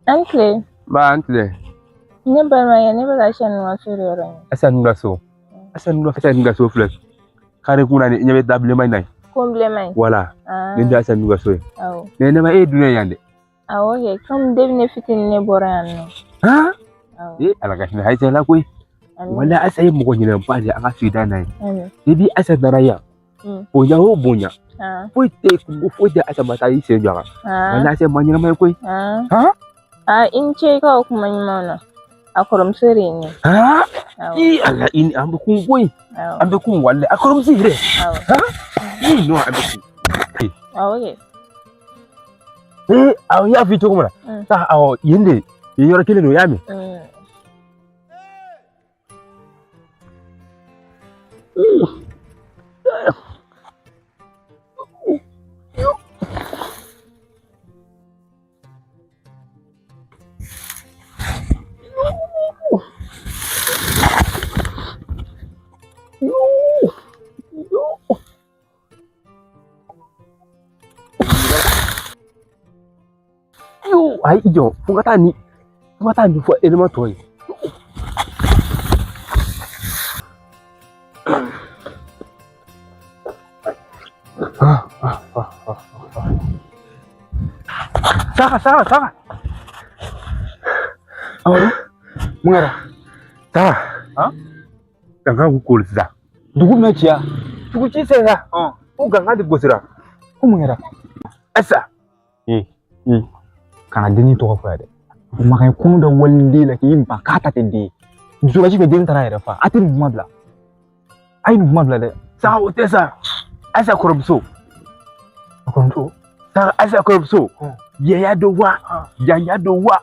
An tile. Ba an tile. Ne balimakɛ, ne bɛ ka Ayisa ninnu ka so de yɔrɔ ɲini. Ayisa ninnu ka so. Ayisa ninnu ka Ayisa ninnu ka so filɛ. Kare kunna ni ɲɛ bɛ da bilenman in na. Kon bilenman in. Wala. Nin de Ayisa ninnu ka so ye. Awɔ. Mais ne ma e ye dunan ye yan dɛ. Awɔ kɛ, komi depuis ne fitinin ne bɔra yan nɔ. Han? Awɔ. Ee Ala ka hinɛ Ayisa la koyi. Wala Ayisa ye mɔgɔ ɲɛnamaba de ye an ka sigida in na yen. Depuis Ayisa nana yan. Bonya o bonya. Foyi tɛ kungo foyi tɛ Ayisa ma taa i sen jɔ a kan. Wala Ayisa ye maa ɲɛnama ye koyi. Han? Aa, i ni ce i ka o kuma ɲumanw na. A kɔrɔmuso de ye ne ye. Ii Ala i ni an bɛ kun koyi. An bɛ kun walayi a kɔrɔmuso yɛrɛ. Ii non an bɛ kun. Awɔ kɛ. Ee awɔ n y'a f'i cogo min na. Sa awɔ yen de yen yɔrɔ kelen don i y'a mɛn. Ayi i jɔ fo ka taa ni fo ka taa nin fɔ élément tɔ ye. Saka saka saka. Amadu, mun kɛra? Saka. Han? Gangan k'u kolo sisan. Dugu bɛna ci ya? Dugu ci sen kan. Ko gangan de gosira. Ko mun kɛra? Ayisa. Ee, ee, kana dennin tɔgɔ fɔ yan dɛ. Makan ye kɔnɔ da waliden la k'i ban k'a ta tɛ den ye. Dusukasi fɛ den taara a yɛrɛ fa. A tɛ nin kuma bila. A ye nin kuma bila dɛ. Sa o tɛ sa. Ayisa kɔrɔmuso. A kɔrɔmuso? Sa Ayisa kɔrɔmuso. Yɛya don wa? Janya don wa?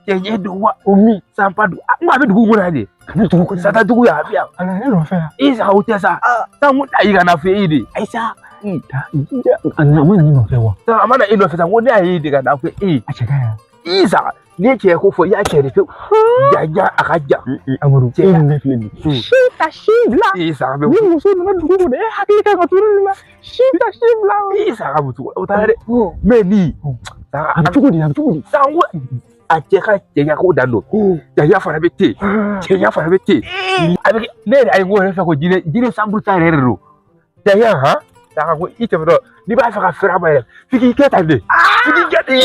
Cɛɲɛ don wa? O min? Sanpa don. N ko a bɛ dugu kɔnɔ yan de. Ka na dugu kɔnɔ. Sata dugu yan a bɛ yan. A nana ne nɔfɛ yan. I sa o tɛ sa. Sa n ko ayi ka na fɛ e de. Ayisa. A nana a ma na ne nɔfɛ wa? Sa a ma na e nɔfɛ sa n ko ne y'a ye de ka na fɛ e ye. A cɛ ka ɲi. I sa n'i ye cɛ ko fɔ i y'a cɛ de pewu. Janja a ka jan. Amadu e ni ne filɛ nin ye. Si ta si bila. I sa bɛ. Ni muso nana dugu kɔnɔ e hakili kan ka to nin na. Si ta si bila. I sa ka muso o taara dɛ. Mais ni. A bɛ cogo di a bɛ cogo di? Sa n ko a cɛ ka cɛya ko dan don. Janya fana bɛ ten. Cɛya fana bɛ ten. A bɛ kɛ ne yɛrɛ ayi n ko yɛrɛ fɛ ko jinɛ jinɛ sanburu ta yɛrɛ de don. Janya han. Saka ko i tɛmɛtɔ n'i b'a fɛ ka fɛrɛ a ma yɛrɛ f'i k'i kɛ tan de. F'i k'i kɛ ten.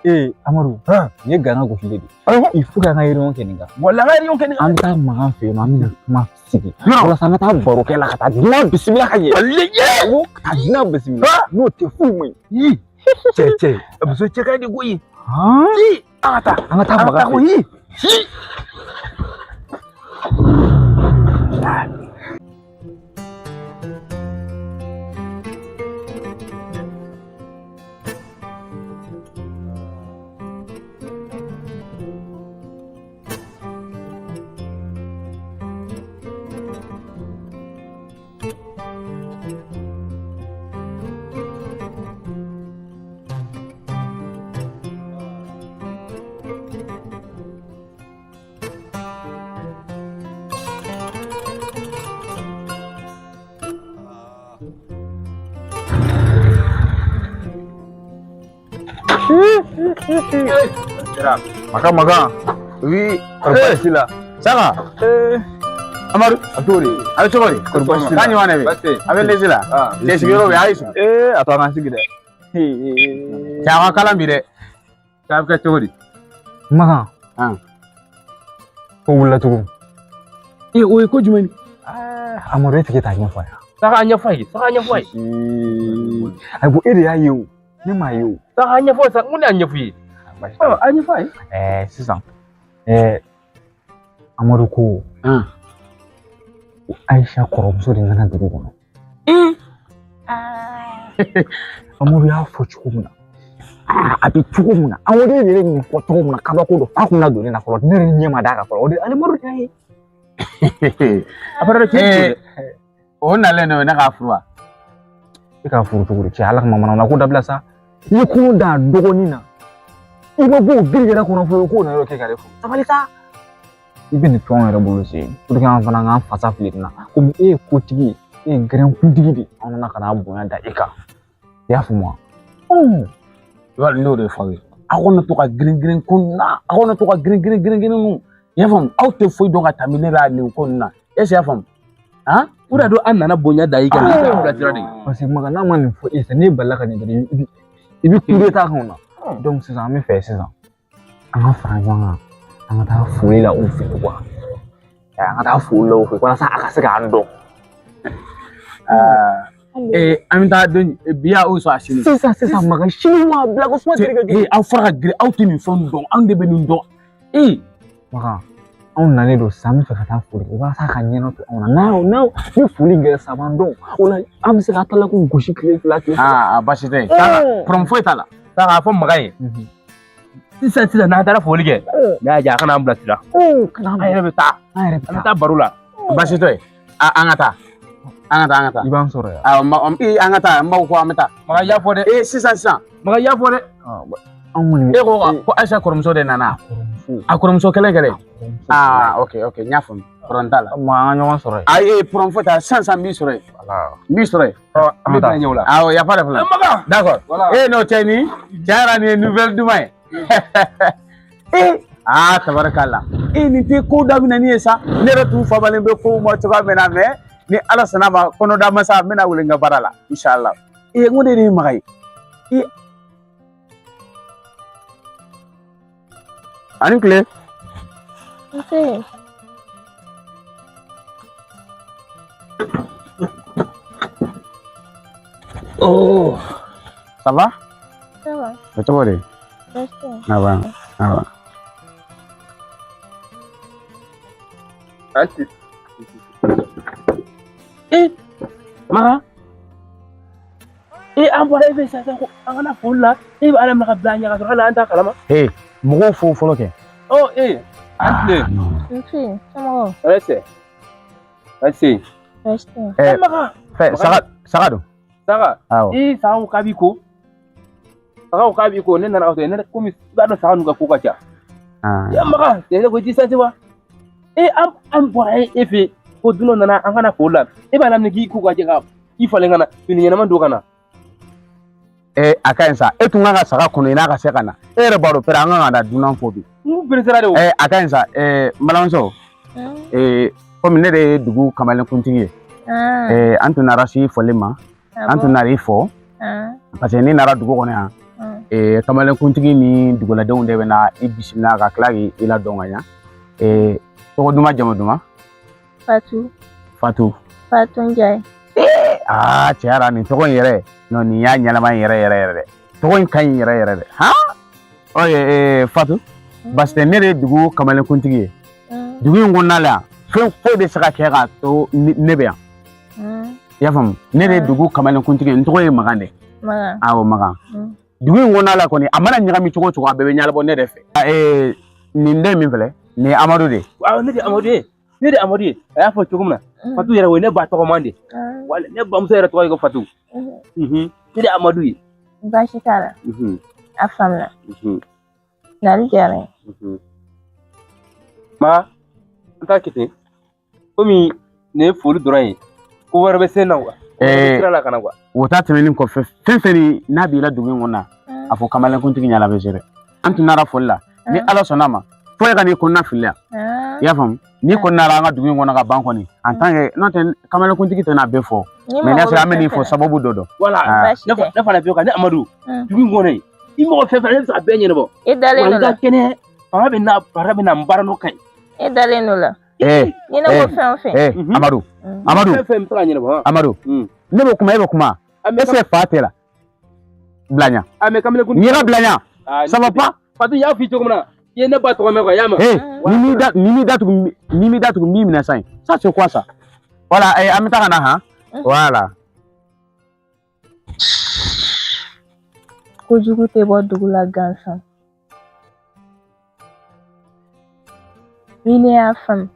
Ee Amadu, nin ye gana gosilen de ye. Il faut k'an ka réunion kɛ nin kan. Walahi an ka réunion kɛ nin kan. An bɛ taa Makan fɛ yen nɔ, an bɛna kuma sigi. Walasa an ka taa baro kɛ la ka taa dunan bisimila ka ɲɛ. Walahi. Awɔ, ka taa dunan bisimila. N'o tɛ foyi ma ɲi. Cɛ cɛ muso cɛ ka di koyi. An ka taa. An ka taa Makan fɛ yen. Makan makan. Oui. Kɔri baasi la. Saka. Amadu. A cogo di? A bɛ cogo di? Kɔri baasi la. K'a ɲuman de bɛ. A bɛ lezi la. Cɛ sigiyɔrɔ bɛ yen a y'i sigi. Ee a to an k'an sigi dɛ. Cɛ a ka kalan bi dɛ. K'a bɛ kɛ cogo di? Makan. Ko wulila tugun. Ee o ye ko jumɛn ye? Amadu e tigi t'a ɲɛfɔ a ye. Saka ɲɛfɔ a ye. Saka ɲɛfɔ a ye. Ayiwa e de y'a ye o. Ne m'a ye o. Saka ɲɛfɔ sa n ko ne y'a ɲɛfɔ i ye. A ɲɛfɔ a ye. Sisan Amadu ko ko Ayisa kɔrɔmuso de nana dugu kɔnɔ. Amadu y'a fɔ cogo min na a bɛ cogo min na Amadu yɛrɛ nin fɔ cogo min na kabako don fa kun na don ne na fɔlɔ ne yɛrɛ ɲɛ ma d'a kan fɔlɔ o de Amadu de y'a ye. A fana cɛ o nalen don ne k'a furu wa? E k'a furu cogo di cɛ ala kama mana ko dabila sa i ye kɔnɔ da dɔgɔnin na i ma bɔ o giri yɛrɛ kɔnɔ fɔlɔ k'o na yɔrɔ kɛ k'ale furu sabali sa i bɛ nin fɛnw yɛrɛ bolo sen pour que an fana k'an fasa fili nin na komi e ye kotigi ye e ye gɛrɛnkuntigi de ye an nana ka na bonya da e kan i y'a faamu wa? I b'a dɔn ne y'o de fɔ aw ye. Aw kana to ka girin girin ko na, aw kana to ka girin girin girin girin nu. I y'a faamu, aw tɛ foyi dɔn ka tɛmɛ ne la nin ko ninnu na. Est ce que i y'a faamu? Han? O de y'a to an nana bonya da i kan. I k'an bilasira de. Parce que Makan n'a ma nin fɔ e ye sisan, n'e balila ka nin dɔrɔn, i bɛ coup d'état kɛ o na. Donc sisan an bɛ fɛ sisan an ka fara ɲɔgɔn kan, an ka taa foli la u fɛ yen quoi. An ka taa foli la u fɛ walasa a ka se k'an dɔn. An bɛ taa don bi ya o sɔn a sini. Sisan sisan Makan sini wa bila ko suma terikɛ Ee aw fara ka girin, aw tɛ nin fɛnw dɔn, anw de bɛ nin dɔn. Ee Makan anw nalen don sisan, an bɛ fɛ ka taa foli kɛ walasa a ka ɲɛnɔ to anw na. N'a ni foli kɛra sisan a b'an dɔn, o la an bɛ se ka talaku gosi tile fila tile saba. Aa baasi tɛ yen, problème foyi t'a la. Taa k'a fɔ Makan ye. Sisan sisan n'an taara foli kɛ, n'a y'a diya a kana an bilasira. An yɛrɛ bɛ taa. An yɛrɛ bɛ An bɛ taa baro la. Baasi tɛ yen, an ka taa. An ka taa, an ka taa. I b'an sɔrɔ yan. Awɔ, an ka taa, n b'aw ko an bɛ taa. Makan y'a fɔ dɛ. Ee sisan sisan. Makan y'a fɔ dɛ. Anw kɔni. E ko ko Ayisa kɔrɔmuso de nana. A kɔrɔmuso kelen kelen. Aa ok ok, n y'a faamu. Problème t'a la. Ma an ka ɲɔgɔn sɔrɔ yen. Ayi problème foyi t'a la, sisan sisan n b'i sɔrɔ yen. N b'i sɔrɔ yen. An bɛ taa ɲɛ o la. Awɔ, y a pas de problème. Makan. D'accord. Ee n'o cɛ nin, cɛ yɛrɛ nin ye nouvelle duman ye. Ee aa tabarikala. Ee nin tɛ ko daminɛ ni ye sa. Ne yɛrɛ tun fabalen bɛ kow ma cogoya min na mais ni Ala sɔnna ma kɔnɔda masa n bɛna wele n ka baara la inshallah. Ee n ko ne de ye Makan ye. Ee ani tile. Nse. Oh. Ça va? Ça va. O cogo di? Baasi tɛ yen. Awɔ, awɔ. Ee Makan. Ee an bɔra e fɛ sisan ko an kana foli la, e bɛ Ala minɛ ka bila an ɲɛ ka sɔrɔ hali an t'a kalama. Ee mɔgɔw fo fɔlɔ kɛ. Ɔ ee an tile. Nse, somɔgɔw? Hɛrɛ tɛ. Baasi tɛ yen. Baasi tɛ yen. Ee Makan. Fɛ saga saga don. Saga. Awɔ. Ee saga ko k'a b'i ko. Saga ko k'a b'i ko, ne nana aw fɛ, ne komi i b'a dɔn saga ninnu ka ko ka ca. Ya Makan, cɛ ne ko i t'i santi wa? Ee an bɔra e fɛ yen ko dunan nana an kana foli la, e b'a laminɛ k'i ko ka jɛ ka i falen ka na fini ɲɛnama don ka na. Ee a ka ɲi sa, e tun kan ka saga kɔnɔ i n'a ka se ka na, e yɛrɛ b'a dɔn pɛrɛ an kan ka na dunan fo bi. N peresera de o. Ee a ka ɲi sa, ee n balimamuso. Ee komi ne de ye dugu kamalenkuntigi ye. Ee an tun nana se foli ma, an tun nana i fɔ. Parce que ne nana dugu kɔnɔ yan. Ee kamalenkuntigi ni duguladenw de bɛ na i bisimila ka tila k'i ladɔn ka ɲa. Ee tɔgɔ duman jamu duman? Fatu. Fatu. Fatu Njaye. Aa cɛ yɛrɛ nin tɔgɔ in yɛrɛ, non nin y'a ɲɛnama yɛrɛ yɛrɛ yɛrɛ dɛ. Tɔgɔ in ka ɲi yɛrɛ yɛrɛ dɛ. Han? Ɔ ee Fatu, parce que ne de ye dugu kamalenkuntigi ye. Dugu in kɔnɔna la yan, fɛn foyi bɛ se ka kɛ k'a to ne bɛ yan. I y'a faamu? Ne de ye dugu kamalenkuntigi ye, n tɔgɔ ye Makan de. Makan. Awɔ Makan. Dugu in kɔnɔna la kɔni, a mana ɲagami cogo o cogo, a bɛɛ bɛ ɲɛnabɔ ne de fɛ. Ee nin den min filɛ, nin ye Amadu de ye. Awɔ ne de ye Amadu ye. Ne de ye Amadu ye. A y'a fɔ cogo min na, Fatu yɛrɛ o ye ne ba tɔgɔman de. Wala ne bamuso yɛrɛ tɔgɔ ye ko Fatu. Ne de ye Amadu ye. Baasi t'a la. A faamuna. Nali diyara n ye. Ma an t'a kɛ ten. Komi nin ye foli dɔrɔn ye, ko wɛrɛ bɛ sen na wa? Sira la ka na wa? O ta tɛmɛnen kɔfɛ, fɛn fɛn n'a b'i la dugu in kɔnɔ na, a fɔ kamalenkuntigi ɲɛna bɛ se dɛ. An tun nana foli la, ni Ala sɔnna a ma, fo e ka n'i kɔnɔna fili yan. I y'a faamu? N'i kɔni nana an ka dugu in kɔnɔ ka ban kɔni, en tant que n'o tɛ kamalenkuntigi tɛna bɛɛ fɔ. Mais n'a sɔrɔ an bɛ nin fɔ sababu dɔ dɔn. Wala ne fana bɛ kan ne Amadu dugu in kɔnɔ yen, i mɔgɔ fɛn fɛn ne bɛ se ka bɛɛ ɲɛnabɔ. E dalen don la. Wa n ka kɛnɛ fanga bɛ na baara bɛ na n baara n'o ka ɲi. E dalen don la. Ni ne ko fɛn o fɛn. Amadu. Amadu. Fɛn fɛn bɛ se ka ɲɛnabɔ. Amadu. Ne bɛ kuma e bɛ kuma. Est-ce que fa tɛ la? Bila ɲa. A mais kamalenkun. N'i yɛrɛ bila ɲa. Ça va pas? Fatu y'a f'i cogo min na. I ye ne ba tɔgɔ mɛn quoi, i y'a mɛn. Ni m'i datugu ni m'i datugu min minɛ sa ye. Ça c'est quoi ça? Voilà, an bɛ taa ka na han. Voilà. Kojugu tɛ bɔ dugu la gansan. Ni ne y'a faamu,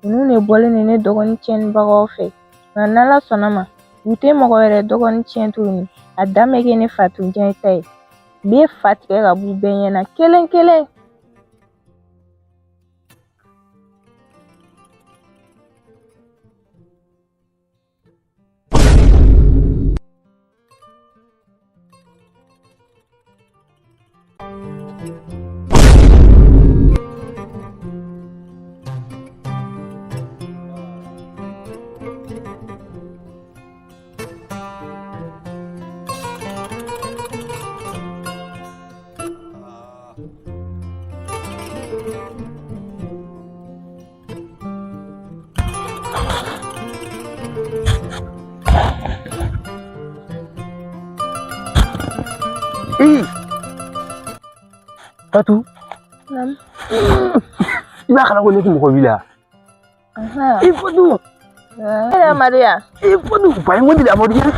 ninnu de bɔlen don ne dɔgɔnin tiɲɛnibagaw fɛ. Nka n'Ala sɔnna ma, u tɛ mɔgɔ wɛrɛ dɔgɔnin tiɲɛ tuguni. A dan bɛ kɛ ne Fatu Njaye ta ye. N bɛ fa tigɛ ka b'u bɛɛ ɲɛna kelen kelen. Fatu. I b'a kalama ko ne tɛ mɔgɔ wuli la. I Fatu. Ne de Amadu ya. I Fatu ba in de Amadu ya.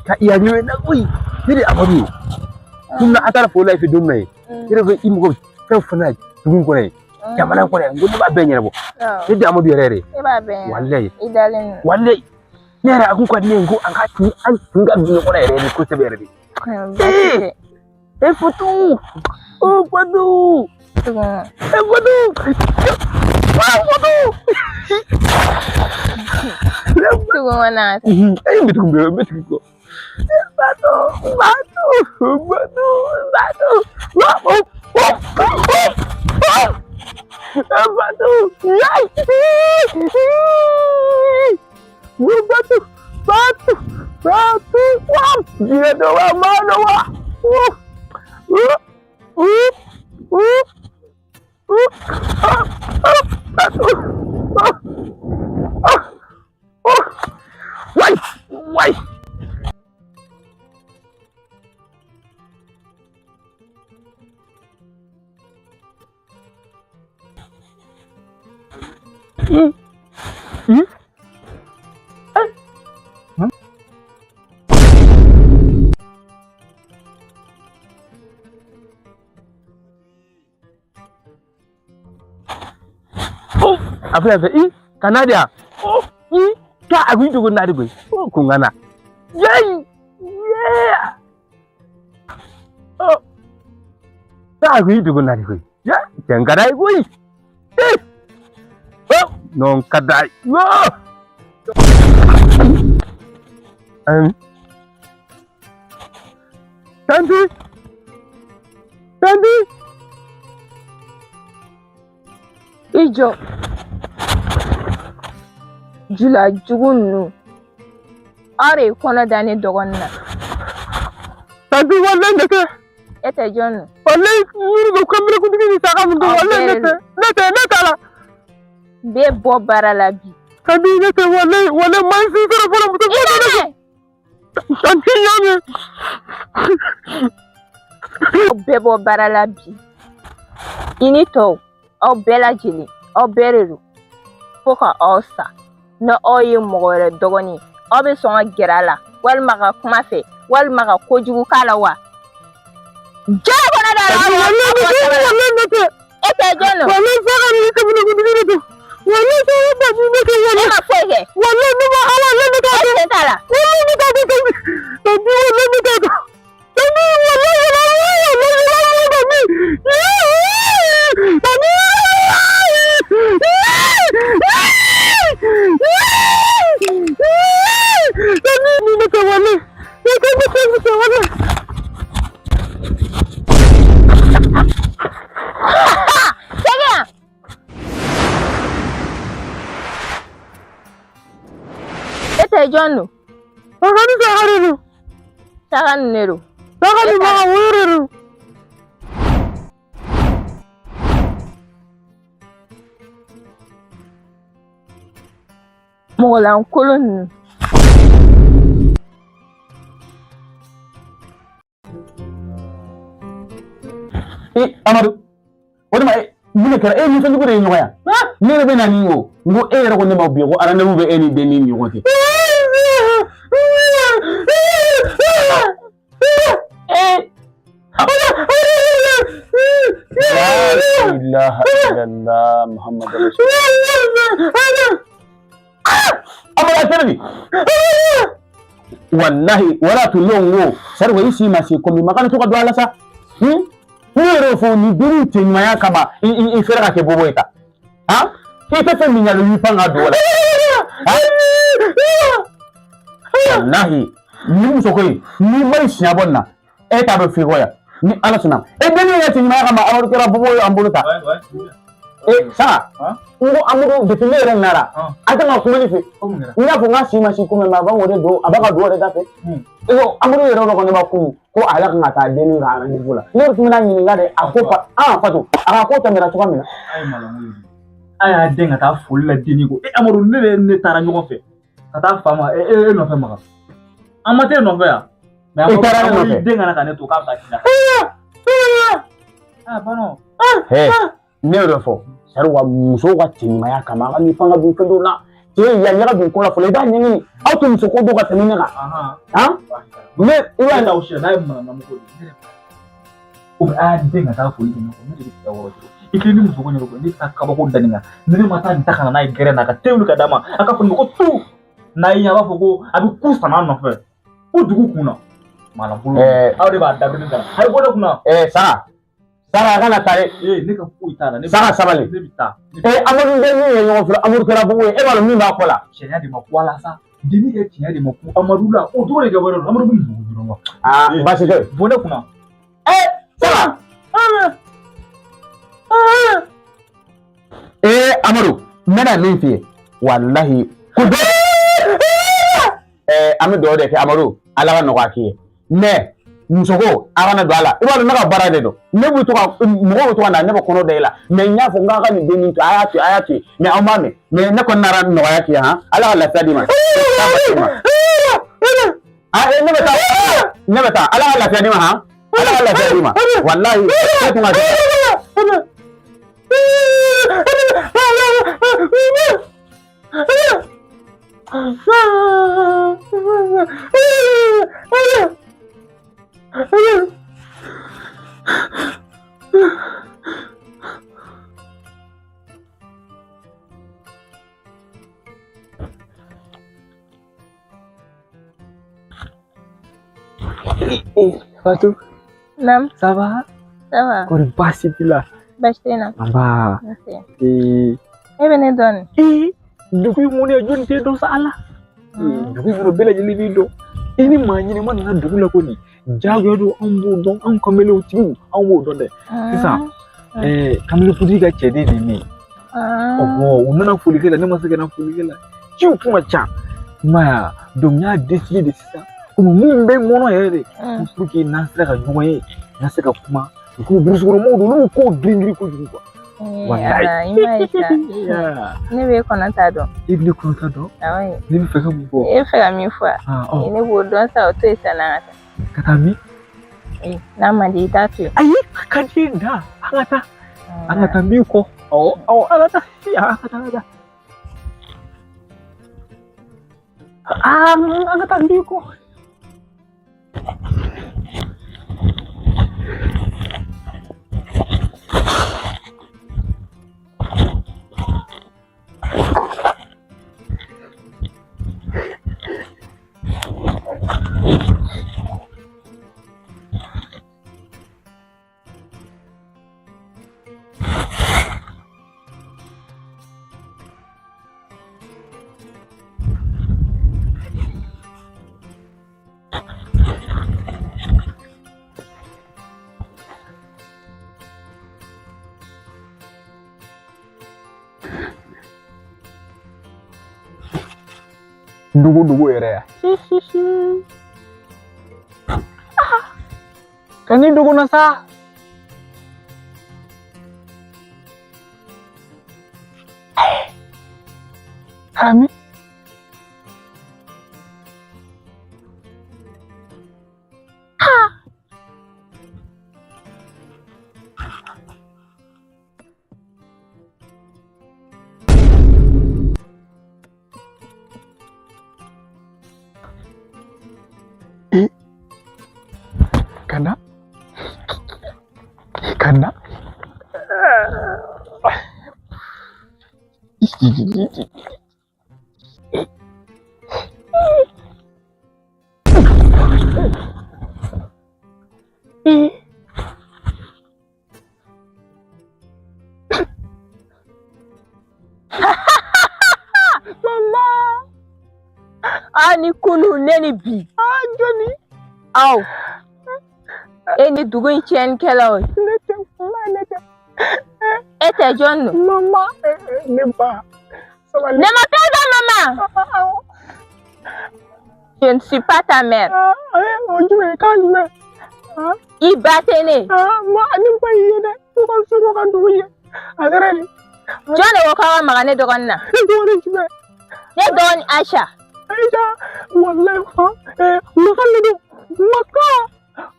Ka iya ni na koyi. Ne de Amadu ye. Tun na a taara foro la i fɛ don min na ye. Ne yɛrɛ fɛ i mɔgɔ fɛn fɛn na dugu in kɔnɔ ye. Jamana in kɔnɔ yan, n ko ne b'a bɛɛ ɲɛnabɔ. Ne de Amadu yɛrɛ yɛrɛ. E b'a bɛɛ ɲɛnabɔ. Walayi. I dalen don. Walayi. Ne yɛrɛ a kun ka di ne ye ko an ka tun an tun ka don ɲɔgɔn na yɛrɛ de kosɛbɛ yɛrɛ de. E Fatu. Oh Fatu. E Fatu. Ah Fatu. Tugun na. E n bɛ tugun n bɛ tugun kɔ. Fatu Fatu Fatu Fatu. Oh oh oh oh. Fatu. Fatu Fatu Fatu. Wah, gila doa mana wah. Wai, wai. Oh, a filɛ fɛ i ka na di yan. Oh, i ka a kun dogo na de koyi. Oh, kun ka na. Yeyi! Yeah! Oh, ka a kun dogo na de koyi. Ya, cɛ n ka d'a ye koyi. Eh! Oh, non ka d'a ye. Oh! Tanti! Tanti! I jɔ. Jula jugu ninnu. Aw de ye kɔnɔ da ne dɔgɔnin na. Tanti walayi ne tɛ. E tɛ jɔn don? Walayi yiri bɛ kamelekuntigi ni saga min don walayi ne tɛ. Ne tɛ ne t'a la. N bɛ bɔ baara la bi. Tanti ne tɛ walayi walayi maa si sɔrɔ fɔlɔ muso fɔlɔ ne tɛ. Tanti y'a mɛn. Aw bɛɛ bɔ baara la bi. I ni tɔw aw bɛɛ lajɛlen aw bɛɛ de don fo ka aw sa. Ni aw ye mɔgɔ wɛrɛ dɔgɔnin ye aw bɛ sɔn ka gɛrɛ a la walima ka kuma fɛ walima ka kojugu k'a la wa? Jɔn kɔnɔ da la aw bɔ sɛbɛn la. E tɛ jɔn don? Walayi saga ni kamelekuntigi de don. Walayi saga ba ne tɛ walayi. E ma foyi kɛ. Walayi ne ma ala walayi ne t'a E dɔn. sen t'a la. Walayi ne t'a dɔn tanti. Tanti walayi ne t'a dɔn. Tanti walayi walayi walayi walayi tanti. Tanti. Tanti ne tɛ walayi. Ne tɛ ne tɛ ne tɛ walayi. Segin yan. E tɛ jɔn don? Saga ni saga de don. Saga ninnu de don. Saga ni baga wo de don. Mɔgɔlankolon ninnu. E Amadu, o de ma mun de kɛra e ni nisɔnjugu de ye ɲɔgɔn ye ne yɛrɛ bɛ na nin o n ko e yɛrɛ ko ne ma bi ko rendez-vous bɛ e ni den ni ɲɔgɔn cɛ. La ilaha illallah Muhammadu Rasulullah. Amadu a kɛra di? Wallahi wala tun ne ko sari i si ma se komi ma kana to ka don a la sa. Ne yɛrɛ fɔ ni dennin cɛɲumanya kama i fɛrɛ ka kɛ bobo ye ta. Han? I tɛ fɛn min ɲa i pan ka don o la. Wallahi ni muso ko in n'i ma i siɲɛ bɔ nin na e t'a dɔn f'i kɔ yan ni Ala sɔnna e dennin yɛrɛ cɛɲumanya kama Amadu kɛra bobo ye an bolo ta. E sa n ko Amadu depuis ne yɛrɛ nana a tɛ ka kuma ne fɛ n y'a fɔ n k'a si ma si komi a b'a o de don a b'a ka don o de da fɛ e ko Amadu yɛrɛ ko ne ma kunun ko a yɛrɛ kan ka taa dennin ka rendez-vous la ne yɛrɛ tun bɛna ɲininka de a ko fa Fatu a ka ko tɛmɛra cogoya min na. A y'a den ka taa foli la dennin ko e Amadu ne de ne taara ɲɔgɔn fɛ ka taa fa ma e nɔfɛ Makan an ma t'e nɔfɛ yan. E taara ne nɔfɛ. Den kana ka ne to k'a bɛ taa ci la. Ah banna. He, ne y'o de fɔ. Sari wa musow ka cɛɲumanya kama a ka n'i pan ka don fɛn dɔw la. Cɛ yanni ka don ko la fɔlɔ i b'a ɲɛɲini. Aw tɛ muso ko dɔn ka tɛmɛ ne kan. Han? Ne i b'a Ne t'aw si la n'a ye manamana ko de ye. O bɛ a den ka taa foli kɛ ɲɔgɔn ne de bɛ taa wɔrɔ i kelen ni muso ko ɲɛnabɔ ne bɛ taa kabako da nin kan ni ne ma taa nin ta ka na n'a ye gɛrɛn na ka te wuli ka d'a ma a ka fɔ nin ma ko tu n'a ye a b'a fɔ ko a bɛ ku sama a nɔfɛ ko dugu kun na malankolon aw de b'a dabiri ne da la a ye bɔ ne kunna. Sara Sara a kana taa dɛ. Ee ne ka foyi t'a la. Sara sabali. Ne bɛ taa. Amadu bɛ min ye ɲɔgɔn fɛ Amadu kɛra bugu ye e b'a dɔn min b'a kɔ la. Cɛya de ma ku a la sa. Denni kɛ tiɲɛ de ma ku Amadu la o dɔrɔn de kɛ wɛrɛ don Amadu bɛ nin dɔrɔn wa. Aa baasi tɛ. Bɔ ne kunna. Sara. Amadu n bɛna min f'i ye walahi ko dɔ an bɛ dugawu de kɛ Amadu Ala ka nɔgɔya k'i ye mais musoko a kana don a la i b'a dɔn ne ka baara de don ne bɛ to ka mɔgɔw bɛ to ka na ne bɛ kɔnɔ da i la mais n y'a fɔ n k'a ka nin den nin to a y'a to a y'a to yen mais aw m'a mɛn mais ne kɔni nana nɔgɔya k'i ye han Ala ka lafiya d'i ma. Ne bɛ taa ne bɛ taa Ala ka lafiya d'i ma han Ala ka lafiya d'i ma walahi ne tun ka. Fatou. Naam. Ça va? Ça va. Kɔri baasi t'i la? Baasi tɛ n na. Nba. Nse. Ee. E bɛ ne dɔn nin? Ee, dugu in kɔnɔ yan jɔnni t'e dɔn sa Ala. Dugu in kɔnɔ bɛɛ lajɛlen b'i dɔn. I ni maa ɲɛnɛma nana dugu la kɔni. Jagoya don anw b'o dɔn, anw kamelenw tigiw anw b'o dɔn dɛ. Sisan, kamelentigi ka cɛden de ye ne ye. Ɔhɔ, u nana folikɛ la, ne ma se ka na folikɛ la. Ciw kun ka ca. I m'a ye wa? Donc n y'a décidé de sisan. Komi mun bɛ n kɔnɔ yɛrɛ de. Pour que n'an sera ka ɲɔgɔn ye, n'an se ka kuma. Komi burusukɔnɔmɔgɔw don, olu kow girin girin kojugu quoi. Walayi. I m'a ye sa. Ne b'e kɔnɔ ta dɔn. E bɛ ne kɔnɔ ta dɔn? Awɔ. Ne bɛ fɛ ka mun fɔ? E bɛ fɛ ka min fɔ wa? Ne b'o dɔn sa, o to yen sa n'an ka taa. Ka taa min? N'a man di i t'a to yen. Ayi, a ka di n da. An ka taa. An ka taa min kɔ. Awɔ, awɔ, an ka taa. An ka taa, an ka taa. An ka taa min kɔ. Dugu dugu yɛrɛ ya. Ka ni dogo na sa. Kami. Kana. Kana. Mama. Ah, ni kunu ne ni bi. Ah, jɔnni. Aw. E ni dugu in tiɲɛnikɛlaw ye. Ne tɛ, walahi ne tɛ. E tɛ jɔn don? Mama, ne ba. Sabali. Ne m'appelle pas maman. Je ne suis pas ta mère. O jumɛn kan jumɛn? I ba tɛ ne. Ma ne ba y'i ye dɛ. Ko ka so ko ka dugu ye. A kɛra di? Jɔn de ko k'aw ka maga ne dɔgɔnin na? Ne dɔgɔnin jumɛn? Ne dɔgɔnin Aisha. Aisha, walahi Makan de don. Makan.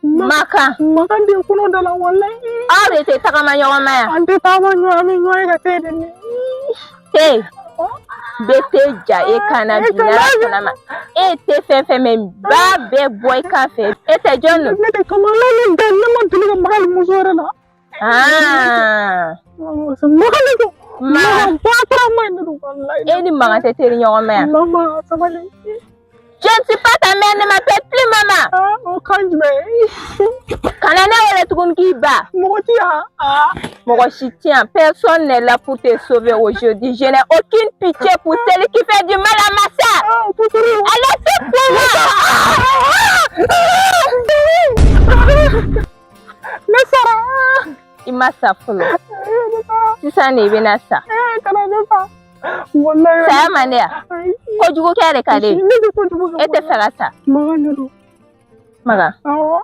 Makan. Makan de kɔnɔ da la walahi. Aw de tɛ tagama ɲɔgɔn ma yan. An tɛ taama ɲɔgɔn, an bɛ ɲɔgɔn ye ka te de min. Te bɛ te ja e kan na bi n'Ala sɔnna ma. E ye te fɛn fɛn min ba bɛɛ bɔ i kan fɛ. E tɛ jɔn don? Ne tɛ kama la ne tɛ ne ma deli ka maga ni muso yɛrɛ la. Ah. Maga ne don. Ma. Maga ba ma ne don walayi. E ni Maga tɛ teri ɲɔgɔn ma yan. Mama sabali. Je ne suis pas ta mère, ne m'appelle plus maman. Ah, o kan jumɛn? Kana ne wele tuguni k'i ba. Mɔgɔ ti yan. Ah. Mɔgɔ si tɛ yan. Personne n'est là pour te sauver aujourd'hui. Je n'ai aucune pitié pour celui qui fait du mal à ma sœur. Ah, o puturu. Allez, c'est pour moi. Ne sara. I ma sa fɔlɔ. Ne sara. Sisan de i bɛna sa. Eh, kana ne fa. Walayi. Saya man di yan. Ayi. Kojugukɛ de ka di. Ne tɛ kojugu kɛ. E tɛ fɛ ka sa. Maga ne don. Maga. Awɔ.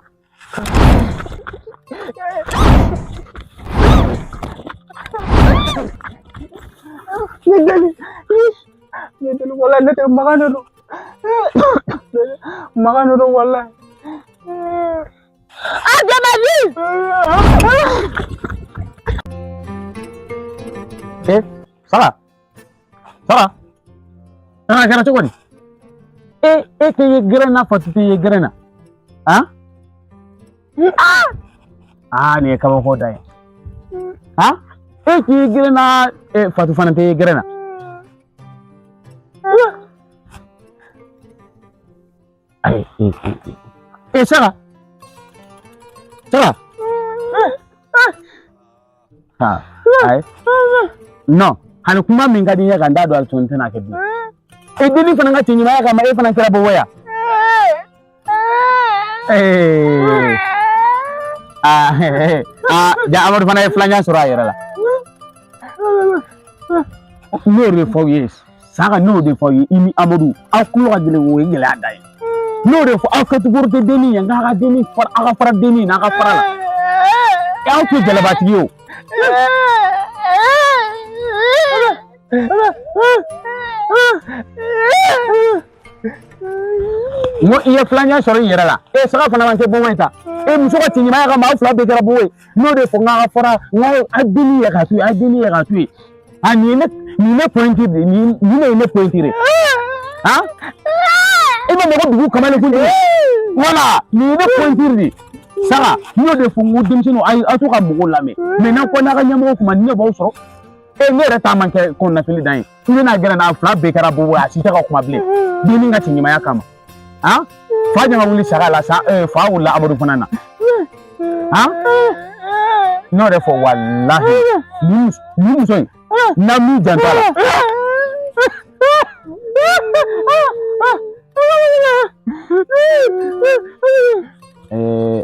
Ne deli. Ne deli walayi ne tɛ Maga ne don. Maga ne don walayi. Ah, de ma vie! Eh, Sara. Sara. A kɛra cogo di? E tɛ ye gɛrɛn na Fatu tɛ ye gɛrɛn na. Han? Ah, nin ye kabako da ye. Han? E tɛ ye gɛrɛn na, Fatu fana tɛ ye gɛrɛn na. Ayi, Sara. Sara. Ha, ayi. Non, hani kuma min ka di n ye ka n da don a la tuguni n tɛna kɛ bilen. E denni fana ka cɛɲumanya kama e fana kɛra bɔbɔ ya. Ee. Ah, ah, ja Amadu fana ye filanan sɔrɔ a yɛrɛ la. N y'o de fɔ aw ye Saga, n'o de fɔ aw ye i ni Amadu aw tulo ka gɛlɛn, o ye gɛlɛya dan ye. N'o de fɔ aw catégorie tɛ denni ye, nk'a ka denni fara, aw ka fara denni n'a ka fara la. Aw tɛ jalabatigi ye o. N ko i ye filanan sɔrɔ i yɛrɛ la. E Saga fana ma kɛ bɔbɔ ye ta. E muso ka cɛɲumanya kama aw fila bɛɛ kɛra bɔbɔ ye. N'o de fɔ n k'a ka fara, n ko a denni ye ka to yen, a denni ye ka to yen. Ah, nin ye ne nin ne pointure de nin nin de ye ne pointure ye. Han? E ma mɔgɔ dugu kamalen kuntigi. Voilà, nin ye ne pointure de. Saga, n y'o de fɔ n ko denmisɛnninw a ye aw to ka mɔgɔw lamɛn. Mais n'aw ko n'a ka ɲɛmɔgɔ kuma ni ne b'aw sɔrɔ. E ne yɛrɛ ta man kɛ kɔnɔnafili dan ye. I bɛna gɛrɛ n'a fila bɛɛ kɛra bɔbɔ ye, a si tɛ ka kuma bilen. Denni ka cɛɲumanya kama. Han? Fa ɲama wuli saga la sa, fa wulila Amadu fana na. Han? N'o de fɔ walahi nin muso in n'a m'u janto a la.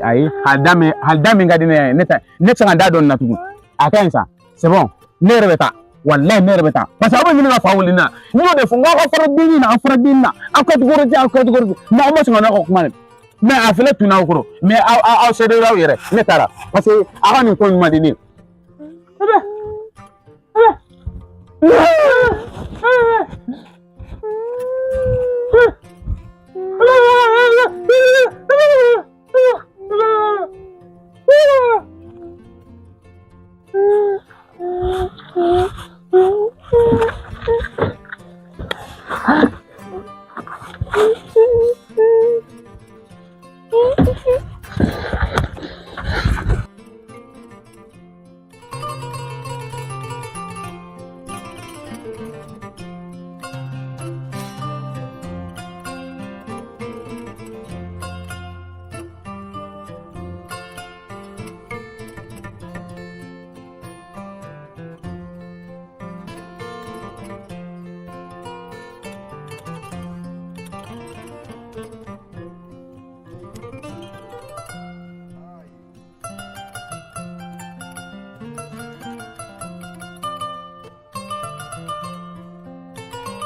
Ayi, hali da min ka di ne ye, ne tɛ ne tɛ se ka n da don nin na tugun. A ka ɲi sa, c'est bon, ne yɛrɛ bɛ taa. Walahi ne yɛrɛ bɛ taa. Parce que aw bɛ ɲini ka fa wuli ne na. N y'o de fɔ n ko aw ka fara denni na, aw fara denni na, aw catégorie tɛ, aw catégorie tɛ. Mais aw ma sɔn ka n'aw ka kuma dɛ. Mais a filɛ tunna aw kɔrɔ. Mais aw seere aw yɛrɛ. Ne taara. Parce que aw ka nin ko in man di ne ye.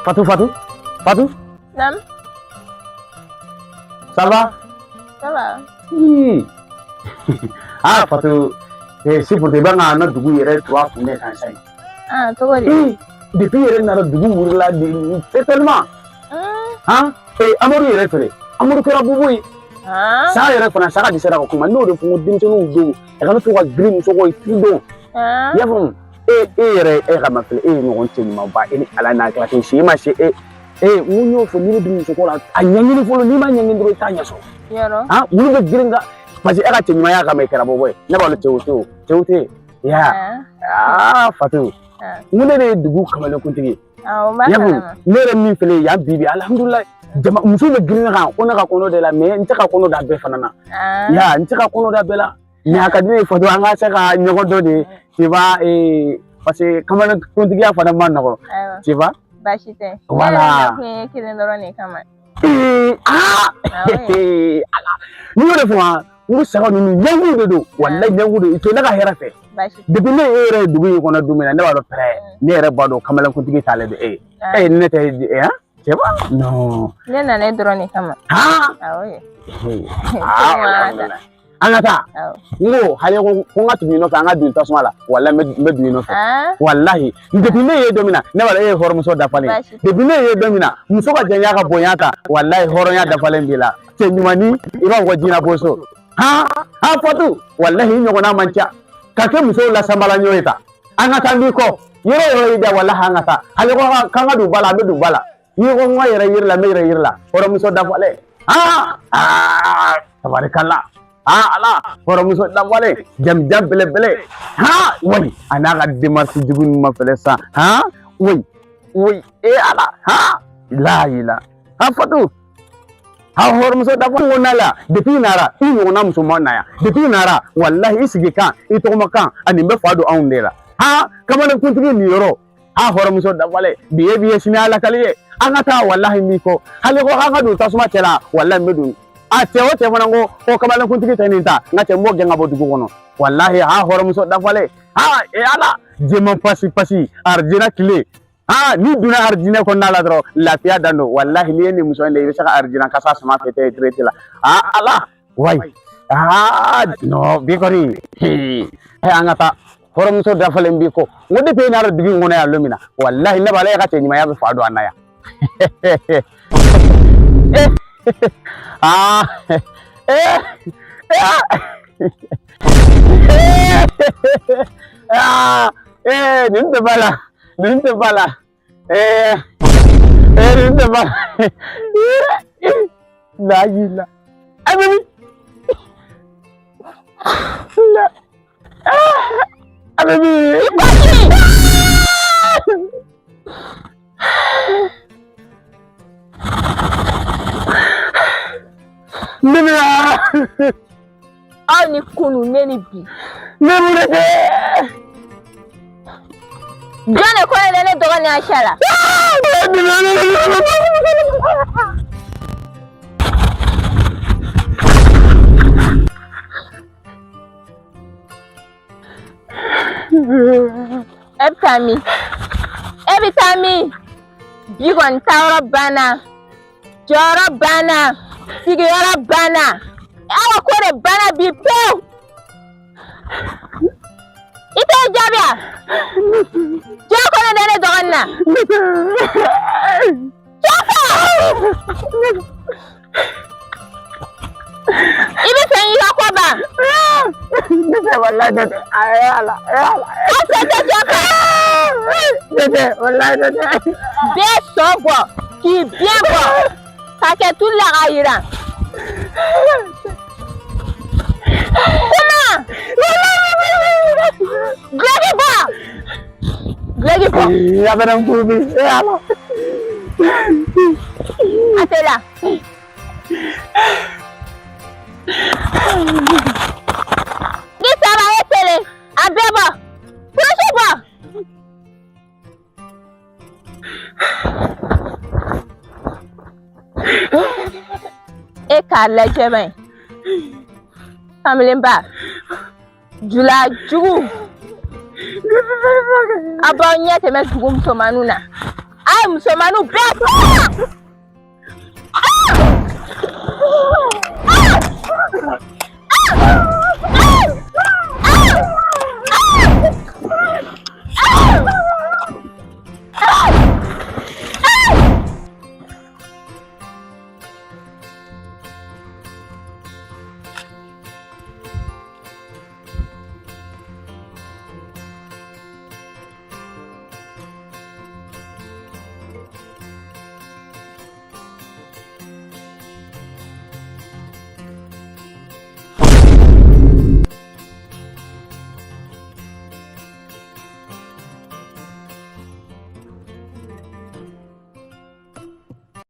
Fatou, Fatou, Fatou. Nam. Ça va? Ça va. Oui. Ah, Fatou, eh, si pour te bɛ ka na dugu yɛrɛ to a kun de kan sa. Ah, cogo di? Eh, depuis yɛrɛ nana dugu wulila de c'est tellement. Han? Eh, Amadu yɛrɛ fɛnɛ. Amadu kɛra bobo ye. Saga yɛrɛ fana saga dɛsɛra ka kuma. N'o de fɔ n ko denmisɛnninw don, a kana to ka girin muso kɔ i t'i dɔn. I y'a faamu? E yɛrɛ e ka ma filɛ, e ye ɲɔgɔn cɛ ɲumanba, e ni Ala n'a kira si e ma se e e n ko n y'o fɔ, n'i bɛ don muso ko la a ɲɛɲini fɔlɔ, n'i ma ɲɛɲini dɔrɔn i t'a ɲɛ sɔrɔ. Yɔrɔ. Olu bɛ girin ka parce que e ka cɛ ɲumanya kama i kɛra bɔbɔ ye. Ne b'a dɔn cɛw tɛ o, cɛw tɛ yen. Ya Fatu, n ko ne de ye dugu kamalenkuntigi ye. Awɔ, n b'a I y'a faamu? kalama. Ne yɛrɛ min filɛ yan bi bi, alihamudulilayi, jama musow bɛ girin ne kan ko ne ka kɔnɔ de la, mais n tɛ ka kɔnɔ da bɛɛ fana na. Ya, n tɛ ka kɔnɔ da bɛɛ la, mais a ka di ne ye Fatu, an ka se ka ɲɔgɔn dɔn de, tu vois, parce que kamalenkuntigiya fana ma nɔgɔn. Ayiwa. Tu vois? Baasi tɛ. Voilà. Ne yɛrɛ nakun ye kelen dɔrɔn de kama. Ala, n'i y'o de fɔ wa, n ko saga ninnu ɲɛnguw de don, walayi ɲɛngu don, i to ne ka hɛrɛ fɛ. Baasi tɛ. Depuis ne e yɛrɛ ye dugu in kɔnɔ don min na, ne b'a dɔn pɛrɛ, ne yɛrɛ b'a dɔn kamalenkuntigi t'ale don e ye. E ne tɛ e cɛba non. Ne nana e dɔrɔn de kama. Awɔ ye. An ka taa. Awɔ. N ko hali ko n ka tugu i nɔfɛ, an ka don tasuma la, walayi n bɛ don i nɔfɛ. Walahi, depuis ne ye don min na, ne b'a dɔn e ye hɔrɔnmuso dafalen ye. Depuis ne ye don min na, muso ka janya ka bonya ta, walahi hɔrɔnya dafalen b'i la. Cɛ ɲumanni, i b'a fɔ ko jinɛ boso. Fatu, walahi i ɲɔgɔnna man ca. Ka kɛ musow la sanbala ɲɔ ye ta. An ka taa n b'i kɔ. Yɔrɔ o yɔrɔ y'i da, walahi an ka taa. Hali ko k'an ka don ba la, an bɛ don ba la. N'i ko n ka yɛrɛ yiri la, n bɛ yɛrɛ yiri la. Hɔrɔnmuso dafalen. Tabarikala. Ala, hɔrɔnmuso dafalen, jamujan belebele. Wayi, a n'a ka démarche jugu ninnu ma fɛlɛ sa. Wayi, wayi, e Ala, la ila. Fatu. Hɔrɔnmuso dafalen ko n'a la, depuis i nara, i ɲɔgɔnna muso ma na yan. Depuis i nara, walahi i sigi kan, i tɔgɔma kan, ani n bɛ fa don anw de la. Kamalenkuntigi nin yɔrɔ. Hɔrɔnmuso dafalen, bi ye bi ye, sini ala kali ye. An ka taa, walahi n b'i kɔ. Hali ko k'an ka don tasuma cɛ la, walahi n bɛ don. A cɛ o cɛ fana ko kamalenkuntigi tɛ nin ta, n ka cɛ n b'o gɛn ka bɔ dugu kɔnɔ. Walahi hɔrɔnmuso dafalen. E Ala, jɛman pasi pasi, arijinɛ tile. N'i donna arijinɛ kɔnɔna la dɔrɔn, lafiya dan don. Walahi n'i ye nin muso in de, i bɛ se ka arijinɛ kasa sama fɛ tɛ direct la. Ala, wayi. Non, bi kɔni, an ka taa. Hɔrɔnmuso dafalen b'i kɔ. N ko depuis i nana dugu in kɔnɔ yan don min na, walahi ne b'a la e ka cɛ ɲumanya bɛ fa don an na yan. Nin tɛ ba la, nin tɛ ba la. Nin tɛ ba la. La ila. A bɛ min? La. A bɛ min? Ne bɛ yan. Aw ni kunu, ne ni bi. Ne mun de kɛ? Jɔn de ko ne ne dɔgɔnin Ayisa la? E bɛ taa min? E bɛ taa min? Bi kɔni taayɔrɔ banna, jɔyɔrɔ banna, sigiyɔrɔ banna. Aw ka ko de banna bi pewu. I tɛ jaabi wa? Jɔn ko ne da ne dɔgɔnin na? Jɔn ko? I bɛ fɛ i ka ko ban? Ne tɛ, walahi ne tɛ. Ayi Ala, Ala. Aw fɛ tɛ jɔn fɛ? Ne tɛ, walahi ne tɛ. Bɛɛ sɔn bɔ k'i biɲɛ bɔ ka kɛ tulu la k'a yiran. Kuma! Duloki bɔ! Duloki bɔ! A bɛna n furu bi. Ala. A tɛ la. Ni saba ye kelen, a bɛɛ bɔ. Kurusi bɔ. E k'a lajɛ bani. Kamalenba. Jula jugu. A b'aw ɲɛ tɛmɛ dugu musomaninw na. A ye musomaninw bɛɛ faga.